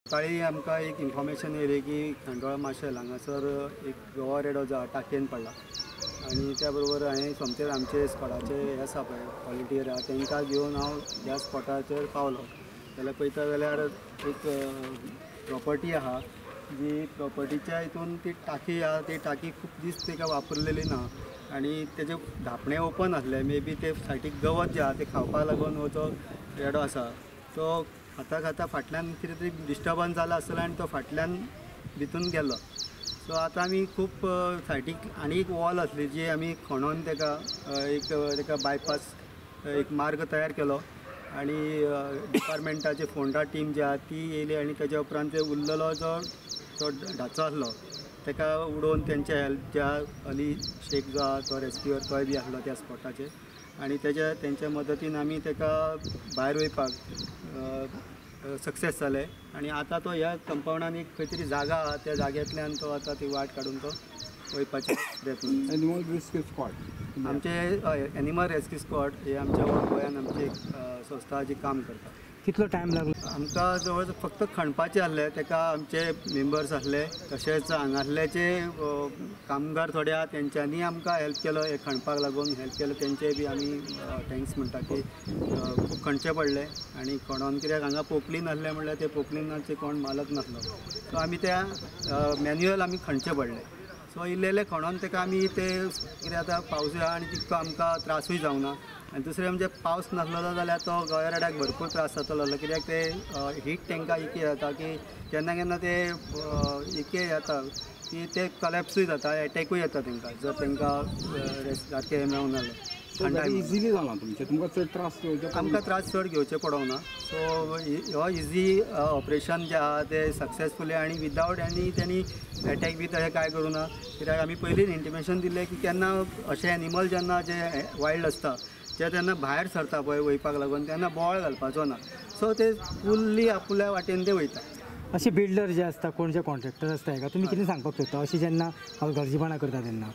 सकाळी आमकां एक इन्फॉर्मेशन येयली की खांडोळा माशेल हांगासर एक गवा रेडो जो टाकयेन पडला आनी त्या बरोबर हांवें सोमतेच आमचे स्कॉडाचे हे आसा पळय व्हॉलंटियर आहा तांकां घेवन हांव ह्या स्पॉटाचेर पावलो. जाल्यार पळयता जाल्यार एक प्रॉपर्टी आहा जी प्रॉपर्टीच्या हितून ती टाकी आहा, ती टाकी खूब दीस ताका वापरलेली ना आनी तेजे धापणें ओपन आसलें. मे बी ते सायडीक गवत जें आहा तें खावपाक लागून हो जो रेडो आसा तो खाता खाता फाटल्यान कितें तरी डिस्टर्बन्स जाला आसतलें आनी तो फाटल्यान भितून गेलो. सो आतां आमी खूब सायडीक आनी एक वॉल आसली जी आमी खणोन ताका एक ताका बायपास एक मार्ग तयार केलो आनी डिपार्टमेंटाचे फोंडा टीम जी आहा ती येयली आनी ताच्या उपरांत ते उरलेलो जो तो ढाचो आसलो ताका उडोवन तेंचे हेल्प ज्या अली शेख जो आहा तो रेस्क्युअर तोय बी आसलो त्या स्पॉटाचेर आनी तेज्या तेंच्या मदतीन आमी ताका भायर वयपाक सक्सेस जाले आनी आतां तो ह्या कंपावंडान एक खंय तरी जागा आहा त्या जाग्यांतल्यान तो आतां ती वाट काडून तो वयपाचे प्रयत्न. एनिमल रेस्क्यू स्क्वॉड आमचे हय एनिमल रेस्क्यू स्क्वॉड हे आमच्या गोंयान आमची एक संस्था जी काम करता. कितलो टायम लागलो? आमकां जवळ फक्त खणपाचें आसलें, ताका आमचे मेंबर्स आसले तशेंच हांगासल्याचे कामगार थोडे आहा तेंच्यांनी आमकां हेल्प केलो, हे खणपाक लागून हेल्प केलो तेंचे बी आमी thanks म्हणटा की खूब खणचें पडलें आनी खणोन कित्याक हांगा पोपलीन आसलें म्हणल्यार ते पोपलिनाचे कोण मालक नासलो, सो आमी त्या मॅन्युअल आमी खणचें पडलें. सो इल्लें खणोन ताका आमी ते कितें आतां पावस आहा आनी तितको आमकां त्रासूय जावना आनी दुसरें म्हणजे पावस नासलो जाल्यार तो गव्या रेड्याक भरपूर त्रास जातलो आसलो कित्याक ते हीट तांकां इतकी जाता की केन्ना केन्ना ते इतके जाता की ते कलॅप्सूय जाता, एटॅकूय येता तांकां जर तांकां सारकें मेळूंक ना जाल्यार. इजिली जाला तुमचें, तुमकां चड त्रास घेवचे? आमकां त्रास चड घेवचे पडोंक ना. सो हो इजी ऑपरेशन जें आहा तें सक्सेसफुली आनी विदावट एनी तेणी एटॅक बी तशें कांय करूं ना कित्याक आमी पयलींच इंटिमेशन दिल्लें की केन्ना अशें एनिमल जेन्ना जे वायल्ड आसता ते तेन्ना भायर सरता पळय वयपाक लागून तेन्ना बोवाळ घालपाचो ना, सो ते फुल्ली आपल्या वाटेन ते वयता. अशे बिल्डर जे आसता कोण जे कॉन्ट्रॅक्टर आसता हेका तुमी कितें सांगपाक सोदता अशें जेन्ना गरजेपणां करता तेन्ना?